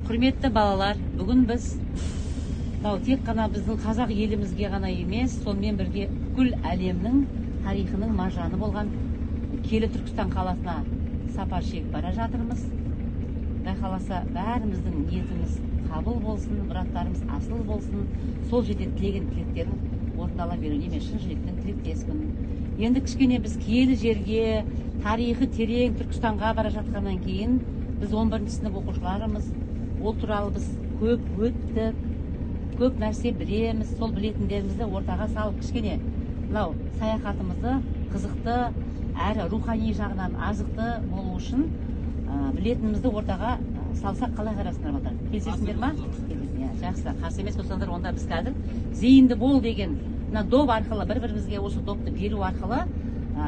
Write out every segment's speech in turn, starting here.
Құрметті балалар, бүгін біз мынау тек қана біздің қазақ елімізге ғана емес, сонымен бірге бүкіл әлемнің тарихының маржаны болған киелі Түркістан қаласына сапар шегіп бара жатырмыз. Құдай қаласа, бәріміздің ниетіміз қабыл болсын, мұраттарымыз асыл болсын. Сол жерде тілеген тілектерің орындала беруіне мен шын жүректен тілектеспін. Енді кішкене біз киелі жерге, тарихы терең Түркістанға бара жатқаннан кейін біз 11 сынып оқушыларымыз, ол туралы біз көп өттік, көп нәрсе білеміз. Сол білетіндерімізді ортаға салып, кішкене мынау саяхатымызды қызықты әрі рухани жағынан азықты болу үшін білетінімізді ортаға салсақ, қалай қарайсыңдар, балдар? Келісесіңдер ма? Иә, жақсы. Қарсы емес болсаңдар, онда біз қазір «Зейінді бол» деген мына доп арқылы, бір бірімізге осы допты беру арқылы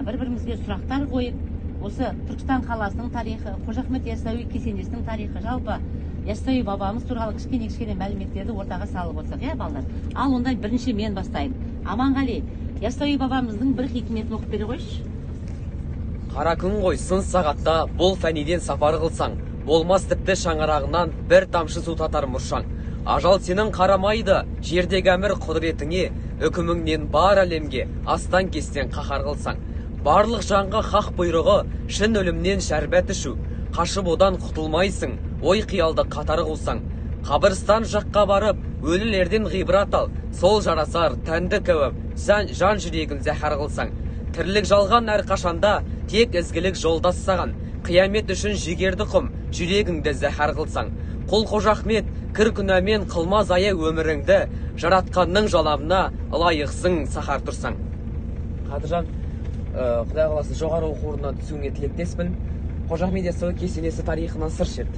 бір бірімізге сұрақтар қойып, осы Түркістан қаласының тарихы, Қожа Ахмет Яссауи кесенесінің тарихы, жалпы Яссауи бабамыз туралы кішкене кішкене мәліметтерді ортаға салып отырсақ, иә, балдар? Ал онда бірінші мен бастайын. Аманғали, Яссауи бабамыздың бір хикметін оқып бере қойшы. Қара күн ғой сын сағатта бұл фәниден сапар қылсаң, болмас тіпті шаңырағынан бір тамшы су татар мұршаң. Ажал сенің қарамайды жердегі әмір құдіретіңе, үкіміңнен бар әлемге астан кестен қаһар қылсаң. Барлық жанға хақ бұйрығы шын өлімнен шәрбәт ішу, қашып одан құтылмайсың, ой қиялды қатар қусаң. Қабірстан жаққа барып өлілерден ғибрат ал, сол жарасар тәнді кәуап, жан жүрегін зәһар қылсаң. Тірлік жалған әрқашанда, тек ізгілік жолдас саған, қиямет үшін жігерді құм, жүрегіңді зәһар қылсаң. Құл Қожа Ахмет, кір күнәмен қылма зая өміріңді, жаратқанның жаламына ылайықсың сахар тұрсаң. Қадыржан, Құдай қаласа, жоғары оқу орнына түсуіңе тілектеспін. Қожа Ахмет Яссауи кесенесі тарихынан сыр шерт.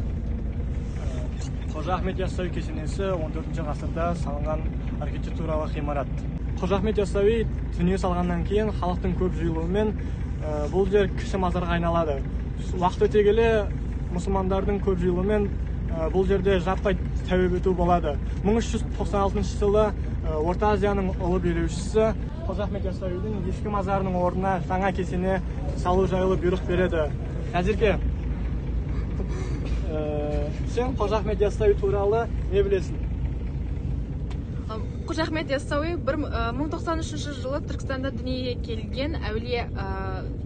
Қожа Ахмет Яссауи кесенесі 14 ғасырда салынған архитектуралық ғимарат. Қожа Ахмет Яссауи дүние салғаннан кейін халықтың көп жиылуымен бұл жер кіші мазарға айналады. Уақыт өте келе мұсылмандардың көп жиылуымен бұл жерде жаппай тәуіп ету болады. 1396 жылы Орта Азияның ұлы билеушісі Қожа Ахмет Яссауидің ескі мазарының орнына жаңа кесене салу жайлы бұйрық береді. Назерке, сен Қожа Ахмет Яссауи туралы не білесің? Қожа Ахмет Яссауи 1093 жылы Түркістанда дүниеге келген әулие,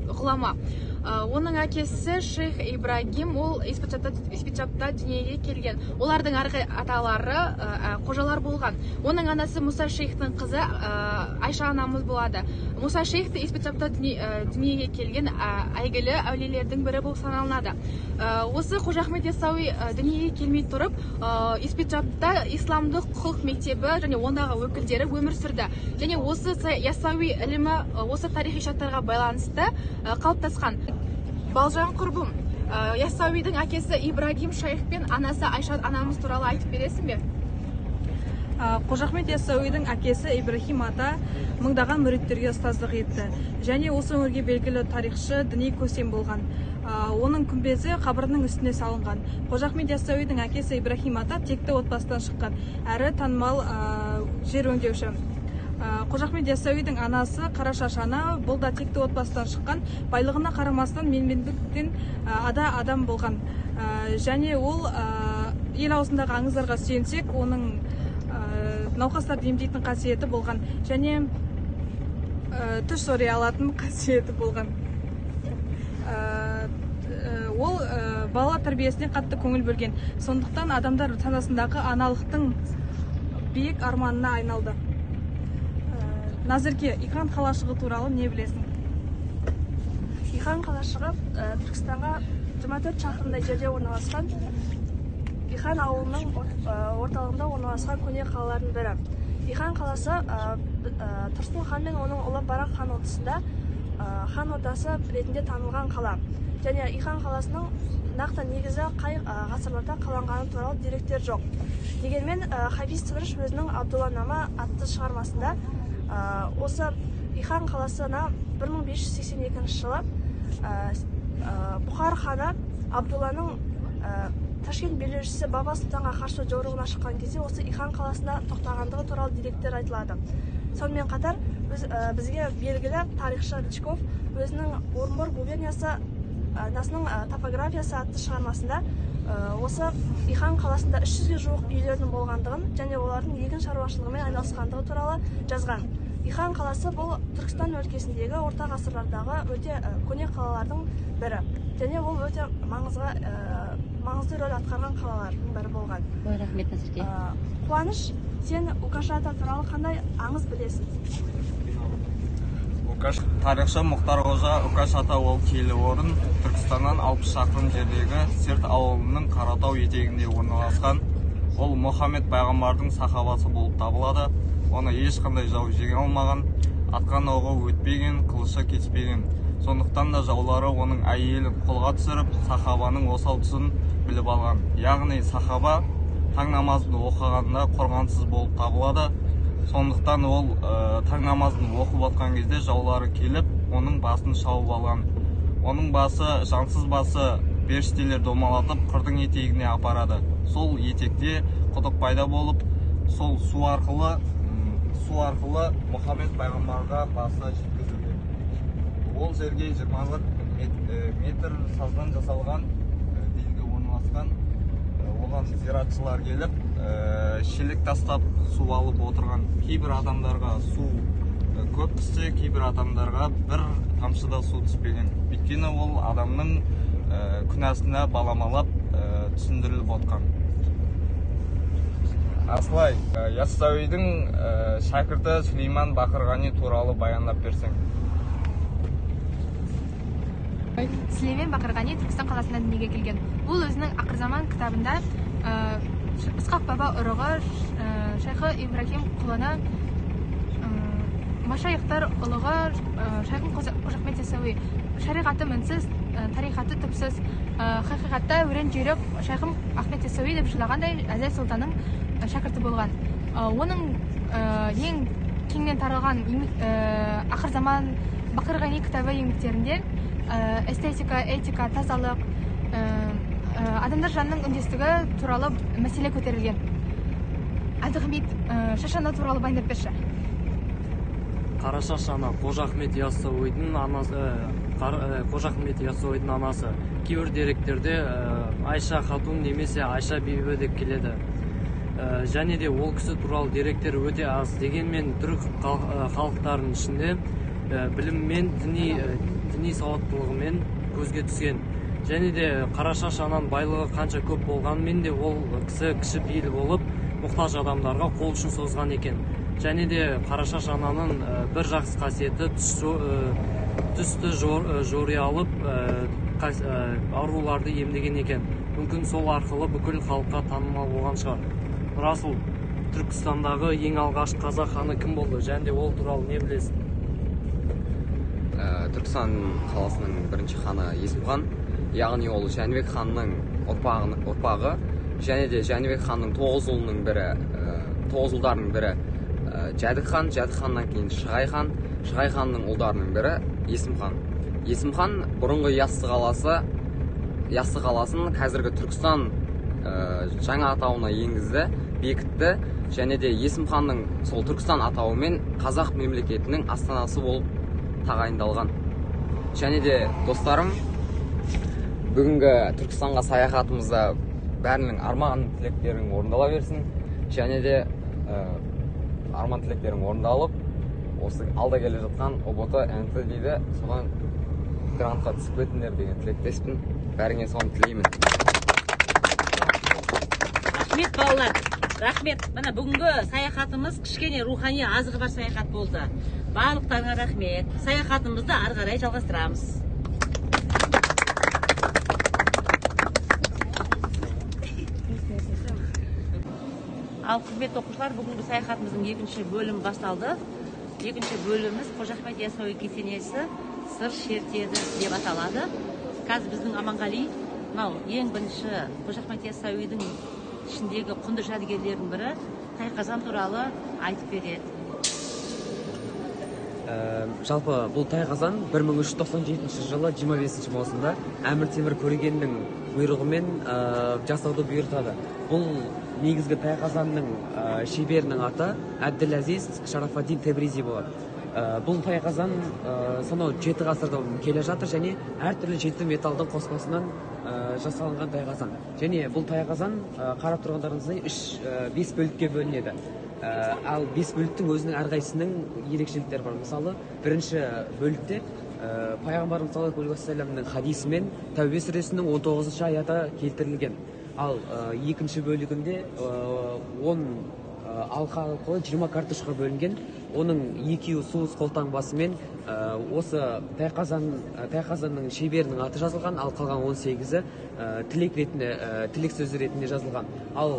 ғұлама. Оның әкесі шейх Ибрагим, ол Испичапта дүниеге келген. Олардың арғы аталары қожалар болған. Оның анасы Мұса шейхтің қызы Айша анамыз болады. Мұса шейх те Испичапта дүниеге келген әйгілі әулиелердің бірі болып саналынады. Осы Қожа Ахмет Яссауи дүниеге келмей тұрып, Испичапта исламдық құқық мектебі және ондағы өкілдері өмір сүрді. Және осы Яссауи ілімі осы тарихи шарттарға байланысты қалыптасқан. Балжан құрбым, Яссауидің әкесі Ибрагим шайх пен анасы Айша анамыз туралы айтып бересің бе? Қожа Ахмет Яссауидің әкесі Ибрахим ата мыңдаған мүриттерге ұстаздық етті және осы өңірге белгілі тарихшы, діни көсем болған. Оның күмбезі қабірінің үстіне салынған. Қожа Ахмет Яссауидің әкесі Ибрахим ата текті отбасыдан шыққан әрі танымал жер өңдеуші. Қожа Ахмет Яссауидің анасы Қарашаш ана, бұл да текті отбасыдан шыққан, байлығына қарамастан менмендіктен ада адам болған. Және ол ел аузындағы аңыздарға сүйенсек, оның науқастарды емдейтін қасиеті болған және түс жори алатын қасиеті болған. Ол бала тәрбиесіне қатты көңіл бөлген, сондықтан адамдар санасындағы аналықтың биік арманына айналды. Назерке, Иқан қалашығы туралы не білесің? Иқан қалашығы Түркістанға 24 шақырымдай жерде орналасқан Иқан ауылының орталығында орналасқан көне қалалардың бірі. Иқан қаласы Тұрсын хан мен оның ұлы Барақ хан тұсында хан ордасы ретінде танылған қала. Және Иқан қаласының нақты негізі қай ғасырларда қаланғаны туралы деректер жоқ. Дегенмен Хафиз Тырыш өзінің Абдулланама атты шығармасында осы Иқан қаласына 1582 жылы Бұхар ханы Абдулланың Ташкент билеушісі Баба Сұлтанға қарсы жорығына шыққан кезде осы Иқан қаласында тоқтағандығы туралы деректер айтылады. Сонымен қатар бізге белгілі тарихшы Рычков өзінің Орынбор губерниясы топографиясы атты шығармасында Осы Ихан қаласында 300-ге жуық үйлердің болғандығын және олардың егін шаруашылығымен айналысқандығы туралы жазған. Ихан қаласы бұл Түркістан өлкесіндегі орта ғасырлардағы өте көне қалалардың бірі және ол өте маңызды рөл атқарған қалалардың бірі болған. Ой, рахмет, Назерке. Қуаныш, сен Укаша ата туралы қандай аңыз білесің? Тарихшы Мұхтар Қожа Үкаш ата ол киелі орын Түркістаннан 60 шақырым жердегі Серт ауылының Қаратау етегінде орналасқан. Ол Мұхаммед пайғамбардың сахабасы болып табылады. Оны ешқандай жау жеңе алмаған, атқан оғы өтпеген, қылышы кеспеген. Сондықтан да жаулары оның әйелін қолға түсіріп, сахабаның осал тұсын біліп алған. Яғни сахаба таң намазын оқығанда қорғансыз болып табылады. Сондықтан ол таң намазын оқып отқан кезде жаулары келіп, оның басын шауып алған. Оның басы, жансыз басы періштелер домалатып, қырдың етегіне апарады. Сол етекте құдық пайда болып, сол су арқылы Мұхаммед пайғамбарға басы жеткізілген. Ол жерге 20 метр саздан жасалған белгі орналасқан. Оған зиратшылар келіп, шелек тастап су алып отырған. Кейбір адамдарға су көп түссе, кейбір адамдарға бір тамшы да су түспеген. Өйткені ол адамның күнәсіне баламалап түсіндіріліп отқан. Асылай, Яссауидің шәкірті Сүлейман Бақырғани туралы баяндап берсең. Сүлеймен Бақырғани Түркістан қаласында дүниеге келген. Ол өзінің Ақырзаман кітабында Ысқақ баба ұрығы Шайхы Ибрахим құлына машайықтар ұлығы Шайхым Қожа Ахмет Яссауи шариғаты мінсіз, тарихаты түпсіз, хақиқатта өрен жүйрік Шайхым Ахмет Яссауи деп жырлағандай Әзәл сұлтанның шәкірті болған. Оның ең кеңінен таралған Ақырзаман Бақырғани кітабы еңбектерінде эстетика, этика, тазалық, адамдар жанының үндестігі туралы мәселе көтерілген. Әбдіхамит, Шашана туралы баяндап берші. Қарашаш ана Қожа Ахмет Яссауидің анасы, Қожа Ахмет Яссауидің анасы. Кейбір деректерде Айша хатун немесе Айша бибі деп келеді. Және де ол кісі туралы деректер өте аз. Дегенмен түрік халықтарының ішінде біліммен, діни сауаттылығымен көзге түскен. Және де Қарашаш ананың байлығы қанша көп болғанымен де ол кісі кішіпейіл болып, мұқтаж адамдарға қол ұшын созған екен. Және де Қарашаш ананың бір жақсы қасиеті түсті жори алып, ауруларды емдеген екен. Мүмкін сол арқылы бүкіл халыққа танымал болған шығар. Расул, Түркістандағы ең алғаш қазақ ханы кім болды? Және де ол туралы не білесің? Түркістан қаласының бірінші ханы Есім хан, яғни ол Жәнібек ханның ұрпағы, және де Жәнібек ханның 9 ұлының бірі, 9 ұлдарының бірі Жәдік хан, Жәдік ханнан кейін Шығай хан, Шығай ханның ұлдарының бірі Есім хан. Есім хан бұрынғы Яссы қаласын қазіргі Түркістан жаңа атауына енгізді, бекітті, және де Есім ханның сол Түркістан атауымен қазақ мемлекетінің астанасы болып тағайындалған. Және де достарым, бүгінгі Түркістанға саяхатымызда бәрінің арман тілектерің орындала берсін, және де арман тілектерің орындалып, осы алда келе жатқан ҰБТ, НТ дейді, содан грантқа түсіп кетіңдер деген тілектеспін. Бәріңе соны тілеймін. Рахмет, балалар, рахмет. Міне бүгінгі саяхатымыз кішкене рухани азығы бар саяхат болды. Барлықтарыңа рахмет. Саяхатымызды ары қарай жалғастырамыз. Ал құрметті оқушылар, бүгінгі саяхатымыздың екінші бөлімі басталды. Екінші бөліміміз Қожа Ахмет Яссауи кесенесі сыр шертеді деп аталады. Қазір біздің Аманғали мынау ең бірінші Қожа Ахмет Яссауидің ішіндегі құнды жәдігерлердің бірі тайқазан туралы айтып береді. Жалпы бұл тайқазан 1397 жылы 25 маусымда Әмір Темір Көрегеннің бұйрығымен жасауды бұйыртады. Бұл негізгі тайқазанның шеберінің аты Әбділәзиз Шарафаддин Тебризи болады. Бұл тайқазан сонау 7 ғасырдан келе жатыр және әртүрлі 7 металдың қоспасынан жасалынған тайқазан. Және бұл тайқазан қарап тұрғандарыңыздай 5 бөлікке бөлінеді. Ал 5 бөліктің өзінің әрқайсысының ерекшеліктері бар. Мысалы, бірінші бөлікте пайғамбарымыз саллаллаху алейхи уассаламның хадисі мен Тәубе сүресінің 19 аяты келтірілген. Ал екінші бөлігінде 10 алқа арқылы 20 картушқа бөлінген. Оның екеуі суыз қолтаңбасымен осы тайқазанның шеберінің аты жазылған, ал қалған 18-і тілек ретінде, тілек сөзі ретінде жазылған. Ал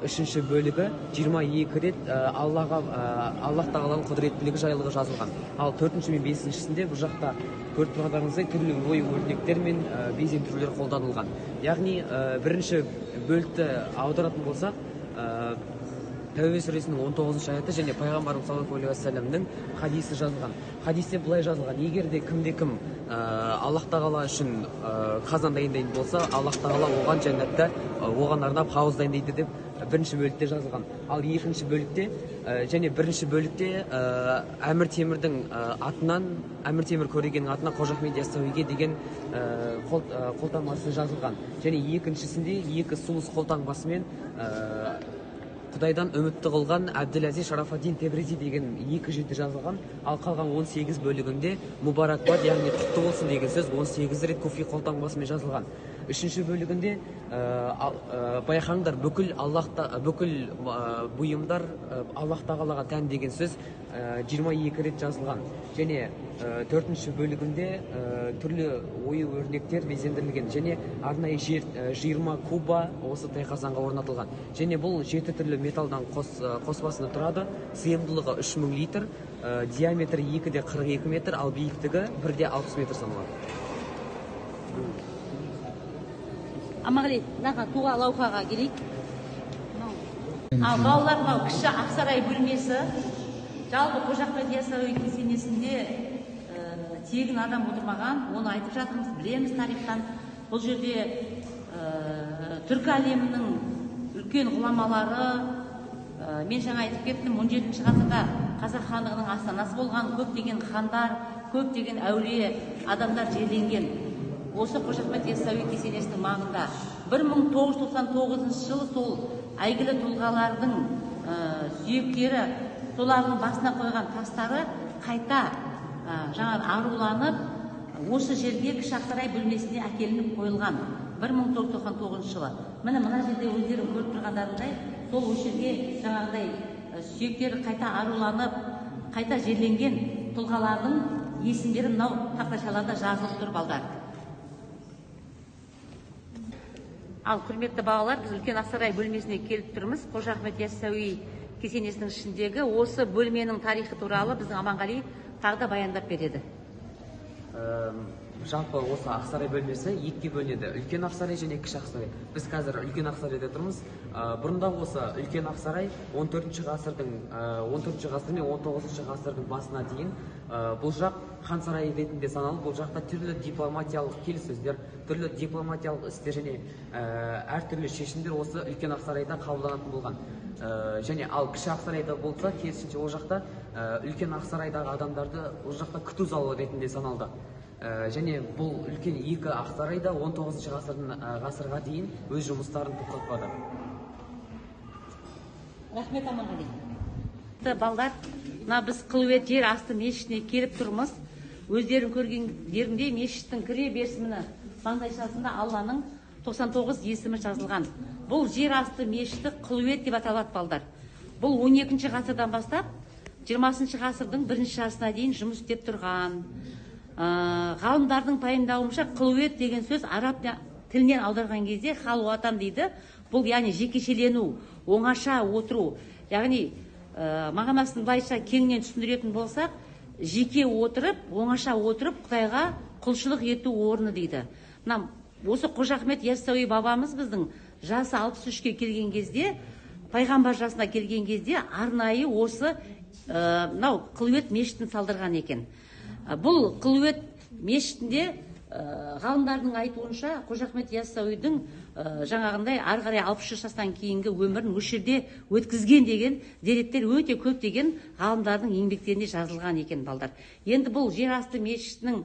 үшінші бөлігі 22 рет Аллаға, Аллах тағаланың құдіреттілігі жайлығы жазылған. Ал төртінші мен бесіншісінде бұл жақта көріп тұрғандарыңыздай түрлі ою өрнектер мен безендірулер қолданылған. Яғни бірінші бөлікті аударатын болсақ, Тәубе сүресінің 19 аяты және пайғамбарымыз саллаллаху алейхи уассаламның хадисі жазылған. Хадисте былай жазылған: егер де кімде кім Аллах тағала үшін қазан дайындайтын болса, Аллах тағала оған жәннатта оған арнап хауыз дайындайды деп бірінші бөлікте жазылған. Ал екінші бөлікте және бірінші бөлікте Әмір Темірдің атынан, Әмір Темір көрегеннің атынан Қожа Ахмет Яссауиге деген қолтаңбасы жазылған. Және екіншісінде екі сұлыс қолтаңбасымен Құдайдан үмітті қылған Әбділәзиз Шарафаддин Тебрези деген екі жеті жазылған. Ал қалған 18 бөлігінде Мубаракбад, яғни құтты болсын деген сөз 18 рет куфи қолтаңбасымен жазылған. Үшінші бөлігінде байқаңдар, бүкіл Аллахта, бүкіл бұйымдар Аллах тағалаға тән деген сөз 22 рет жазылған. Және төртінші бөлігінде түрлі ою өрнектер безендірілген және арнайы 20 куба осы тайқазанға орнатылған. Және бұл 7 түрлі металдан қоспасына тұрады. Сыйымдылығы 3000 литр, диаметрі 2,42 метр, ал биіктігі 1,60 метр саналады. Аманғали, мынаға туға лаухаға келейік. Ал балалар, мынау кіші Ақсарай бөлмесі. Жалпы Қожа Ахмет Яссауи кесенесінде тегін адам отырмаған, оны айтып жатырмыз, білеміз тарихтан. Бұл жерде түркі әлемінің үлкен ғұламалары, мен жаңа айтып кеттім, 17 ғасырда Қазақ хандығының астанасы болған көптеген хандар, көптеген әулие адамдар жерленген. Осы Қожа Ахмет Яссауи кесенесінің маңында 1999 жылы сол әйгілі тұлғалардың сүйектері, солардың басына қойған тастары қайта жаңа аруланып, осы жерге кіші Ақсарай бөлмесіне әкелініп қойылған 1999 жылы. Міне мына жерде өздерің көріп тұрғандарындай, сол осы жерге жаңағыдай сүйектері қайта аруланып, қайта жерленген тұлғалардың есімдері мынау тақтайшаларда жазылып тұр, балдар. Ал құрметті балалар, біз үлкен Ақсарай бөлмесіне келіп тұрмыз. Қожа Ахмет Яссауи кесенесінің ішіндегі осы бөлменің тарихы туралы біздің Аманғали тағы да баяндап береді. Жалпы осы Ақсарай бөлмесі екіге бөлінеді: үлкен Ақсарай және кіші Ақсарай. Біз қазір үлкен Ақсарайда тұрмыз. Бұрында осы үлкен Ақсарай 14 ғасырдың 14 ғасыр мен 19 ғасырдың басына дейін бұл жақ хан сарайы ретінде саналып, бұл жақта түрлі дипломатиялық келіссөздер, түрлі дипломатиялық істер және әртүрлі шешімдер осы үлкен Ақсарайда қабылданатын болған. Және ал кіші Ақсарайда болса, керісінше ол жақта үлкен Ақсарайдағы адамдарды ол жақта күту залы ретінде саналды. Және бұл үлкен екі Ақсарайда 19 ғасырға дейін өз жұмыстарын тоқтатпады. Рахмет, Аманғали. Балдар, мына біз Қылует жер асты мешітіне келіп тұрмыз. Өздерің көргендеріңдей мешіттің кіре берісі міне маңдайшасында Алланың 99 есімі жазылған. Бұл жер асты мешіті Қылует деп аталады, балдар. Бұл 12 ғасырдан бастап 20 ғасырдың бірінші жартысына дейін жұмыс істеп тұрған. Ғалымдардың пайымдауынша қылует деген сөз араб тілінен аударған кезде халуатан дейді. Бұл яғни жекешелену, оңаша отыру. Яғни мағынасын былайша кеңінен түсіндіретін болсақ, жеке отырып, оңаша отырып Құдайға құлшылық ету орны дейді. Мына осы Қожа Ахмет Яссауи бабамыз біздің жасы 63-ке келген кезде, пайғамбар жасына келген кезде арнайы осы мынау Қылует мешітін салдырған екен. Бұл Қылует мешітінде Ғалымдардың айтуынша, Қожа Ахмет Яссауидің жаңағындай ары қарай 63 жастан кейінгі өмірін осы жерде өткізген деген деректер өте көптеген ғалымдардың еңбектерінде жазылған екен, балдар. Енді бұл жер асты мешітінің,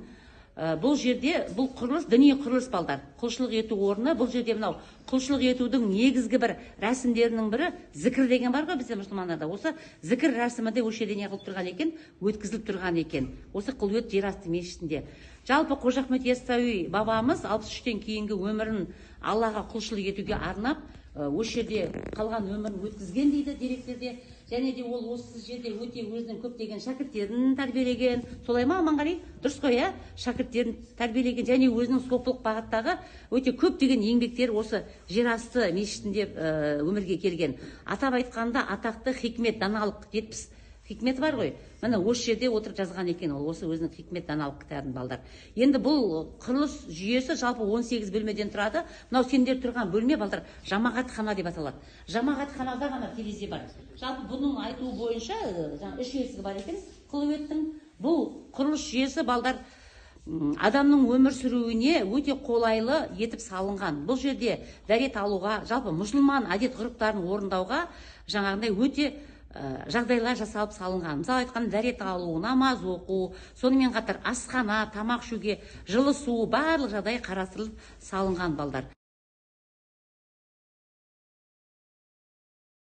бұл жерде бұл құрылыс діни құрылыс, балдар, құлшылық ету орны. Бұл жерде мынау құлшылық етудің негізгі бір рәсімдерінің бірі зікір деген бар ғой бізде, мұсылмандарда. Осы зікір рәсімі де осы жерде не қылып тұрған екен, өткізіліп тұрған екен осы Қылует жер асты мешітінде. Жалпы Қожа Ахмет Яссауи бабамыз 63-тен кейінгі өмірін Аллаға құлшылық етуге арнап, осы жерде қалған өмірін өткізген дейді деректерде. Және де ол осы жерде өте өзінің көптеген шәкірттерін тәрбиелеген. Солай ма, Аманғали? Дұрыс қой, иә? Шәкірттерін тәрбиелеген және өзінің сопылық бағыттағы өте көптеген еңбектері осы жерасты мешітінде өмірге келген. Атап айтқанда, атақты Хикмет, даналық, 70 хикметі бар ғой, міне, осы жерде отырып жазған екен ол осы өзінің Хикмет, даналық кітабын, балдар. Енді бұл құрылыс жүйесі жалпы 18 бөлмеден тұрады. Мынау сендер тұрған бөлме, балдар, жамағатхана деп аталады. Жамағатханада ғана терезе бар. Жалпы бұның айтуы бойынша, жаңа үш есігі бар екен Қылуеттің. Бұл құрылыс жүйесі, балдар, адамның өмір сүруіне өте қолайлы етіп салынған. Бұл жерде дәрет алуға, жалпы мұсылман әдет ғұрыптарын орындауға жаңағындай өте жағдайлар жасалып салынған. Мысалы айтқанда, дәрет алу, намаз оқу, сонымен қатар асхана, тамақ ішуге жылы су, барлық жағдай қарастырылып салынған, балдар.